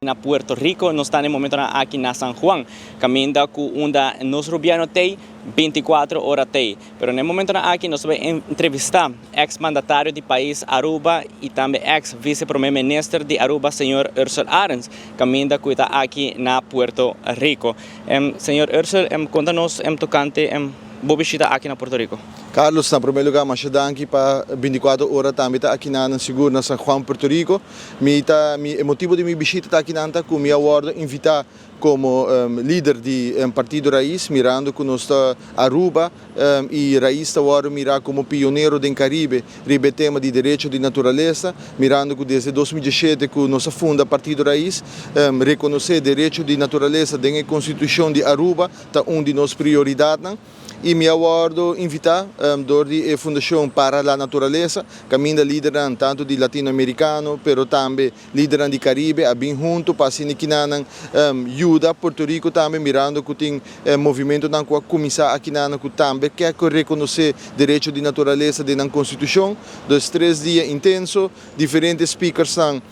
Na Puerto Rico. Nos ta na e momentonan aki na San Juan, caminda cu unda nos rubiano tey 24 ora tey. Pero na e momentonan aki nos ta bay entrevista ex mandatario di pais Aruba y tambe ex vice prome minister di Aruba, señor Ursell Arends, caminda cu ta aki na Puerto Rico. Señor Ursell, conta nos tocante bo bishita aki na Puerto Rico. Carlos, na prome lugar, masha danki pa 24 Ora tambe ta aki na sigur na San Juan, Puerto Rico. E motibo di mi bishita ta aki nan ta cu mi a wordo invita como lider di Partido Raiz, mirando cu nos ta Aruba y Raiz ta wordo mira como pionero den Caribe riba e tema di derecho di naturalesa, mirando cu desde 2017 cu nos a funda Partido Raiz, reconoce derecho di naturalesa den e Constitucion di Aruba ta un di nos prioridadnan. Y mi a wordo invita door di e Fundacion para la Naturalesa, caminda lidernan tanto di Latinoamericano, pero tambe lidernan di Caribe a bin hunto pa asina kinanan yuda Puerto Rico tambe, mirando cu tin movimentonan cu a cuminsa akinanan cu tambe kier reconoce derecho di naturalesa den nan constitucion. Dus 3 dia intenso, diferente speakersnan,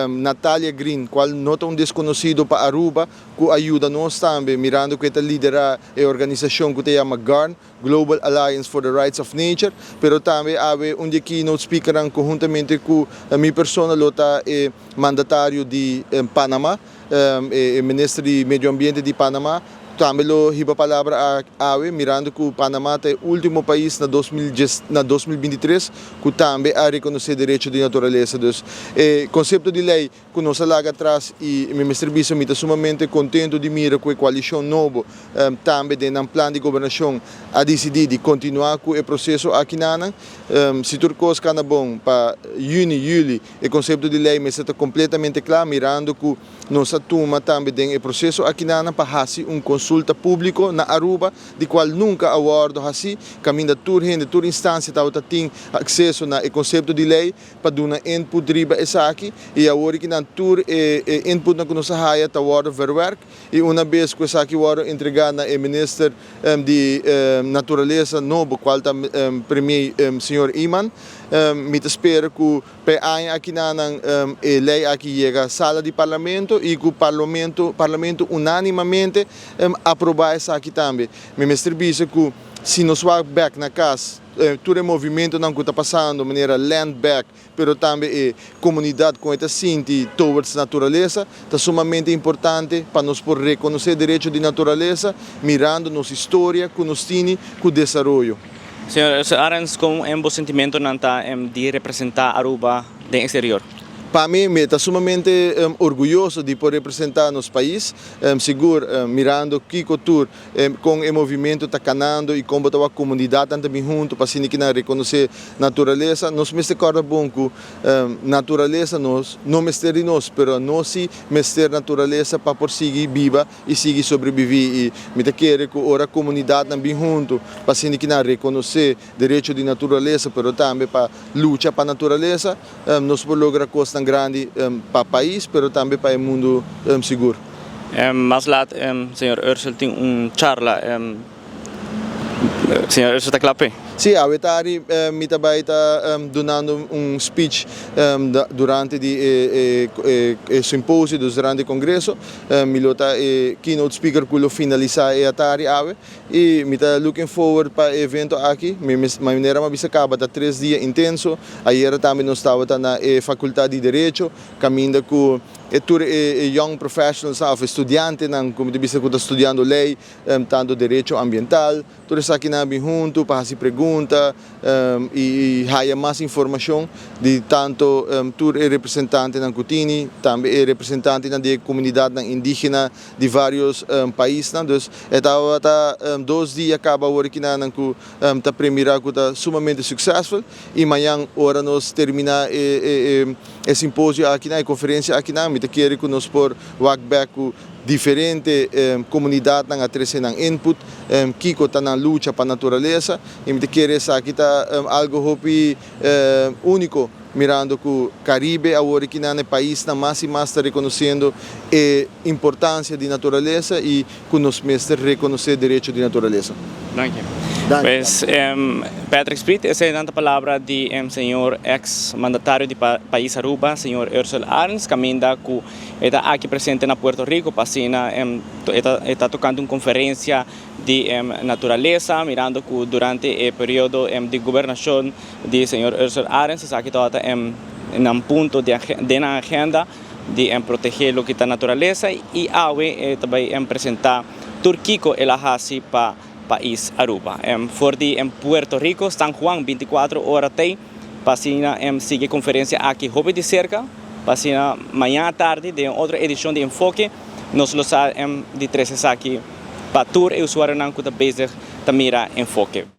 Natalia Green, cual no ta un desconocido pa Aruba, cu a yuda nos tambe, mirando cu ta lidera e organisacion cu ta yama GARN, Global Alliance for the Rights of Nature, pero tambe awe un di keynote speaker conhuntamente cu mi persona lo ta e mandatario di Panama, e minister di Medio Ambiente di Panama, tambe lo hiba palabra awe, mirando cu Panama ta e ultimo pais na 2010, na 2023 cu tambe a reconoce derecho di naturalesa. Dus, e concepto di ley cu nos a laga atras y mi mester bisa, mi ta sumamente contento di mira cu e coalicion nobo tambe den un plan di gobernacion a dicidi di continua cu e proceso aki nan. Si tur cos cana bon, pa juni, juli, e concepto di ley mester ta completamente cla, mirando cu nos a tuma tambe den e proceso aki nan pa hasi un consulta publico na Aruba, di cual nunca a wordo hasi, caminda tur hende, tur instancia tabata tin acceso na e concepto di ley pa duna input riba esaki, y awor cu nan tur e input na cu nos a haya ta wordo verwerk y una bes cu esaki wordo entrega na e minister di naturalesa nobo, cual ta premier señor Eman, mi ta spera cu pa aña aki nan e ley aki yega sala di parlamento y cu parlamento unanimamente aproba esaki tambe. Mi mester bisa cu si nos wak back na cas, tur e movimentonan cu ta pasando, manera land back, pero tambe e comunidad con ta sinti towards naturalesa, ta sumamente importante pa nos por reconoce derecho di naturalesa, mirando nos historia cu nos tin cu desaroyo. Señor Arends, con e sentimentonan ta di representa Aruba den exterior? Pa mi, mi ta sumamente orguyoso di por representa nos pais, sigur mirando kico tur con e movimento ta canando y con e comunidad tambe hunto pa asina cu reconoce naturalesa. Nos mester corda bon cu naturalesa nos no mester di nos, pero nos si mester naturalesa pa por sigui biba y sigui sobrevivi. Y mi ta kere cu ora comunidad tambe hunto pa asina cu reconoce derecho di naturalesa, pero tambe pa lucha pa naturalesa, nos por logra cos grandi pa pais, pero tambe pa e mundo sigur. Mas laat, señor Ursell tin un charla. Señor Ursell ta cla p'e? Si, awe tardi mi tambe ta dunando un speech durante di e simposio, durante e congreso. Mi lo ta e keynote speaker cu lo finalisa e atardi awe. Y mi ta looking forward pa e evento aki. Mi manera m'a bisa caba, ta 3 dia intenso. Ayera tambe nos tabata na e Facultad di Derecho, caminda cu e tur e young professionals of studiantenan, con ta bisa, cu ta studiando ley, tanto derecho ambiental, tur esaki nan bin hunto pa haci pregunta y haya mas informacion di tanto tur e representantenan cu tin, tambe e representantenan di comunidad indigena di varios paisnan. Dus e tabata 2 dia caba awor aki nan cu ta premira cu ta sumamente successful y mañan ora nos termina e simposio aki na e conferencia aki na, mi ta kere cu nos por wak back cu diferente comunidadnan a trece nan input, kico ta nan lucha pa naturalesa, y mi ta kere esaki ta algo hopi unico, mirando cu Caribe awor aki na paisnan mas y mas ta reconociendo e importancia di naturalesa y cu nos mester reconoce derecho di naturalesa. Dank je. Dank je. Pues, Patrick Spriet, esey ta palabra di señor ex-mandatario di pais Aruba, señor Ursell Arends, caminda cu ta aki presente na Puerto Rico, pa asina ta tocando un conferencia di naturalesa, mirando cu durante e periodo di gobernacion di señor Ursell Arends, esaki ta un punto di agenda di protege loke ta naturalesa y awe tambe presenta tur kico el a haci pa pais Aruba. For di Puerto Rico, San Juan, 24 ora tey, pa asina sigui e conferencia aki hopi di cerca, pa asina mañan atardi, den otro edicion di Enfoke, nos lo sa di trece aki pa tur e usuarionan cu ta bezig ta mira Enfoke.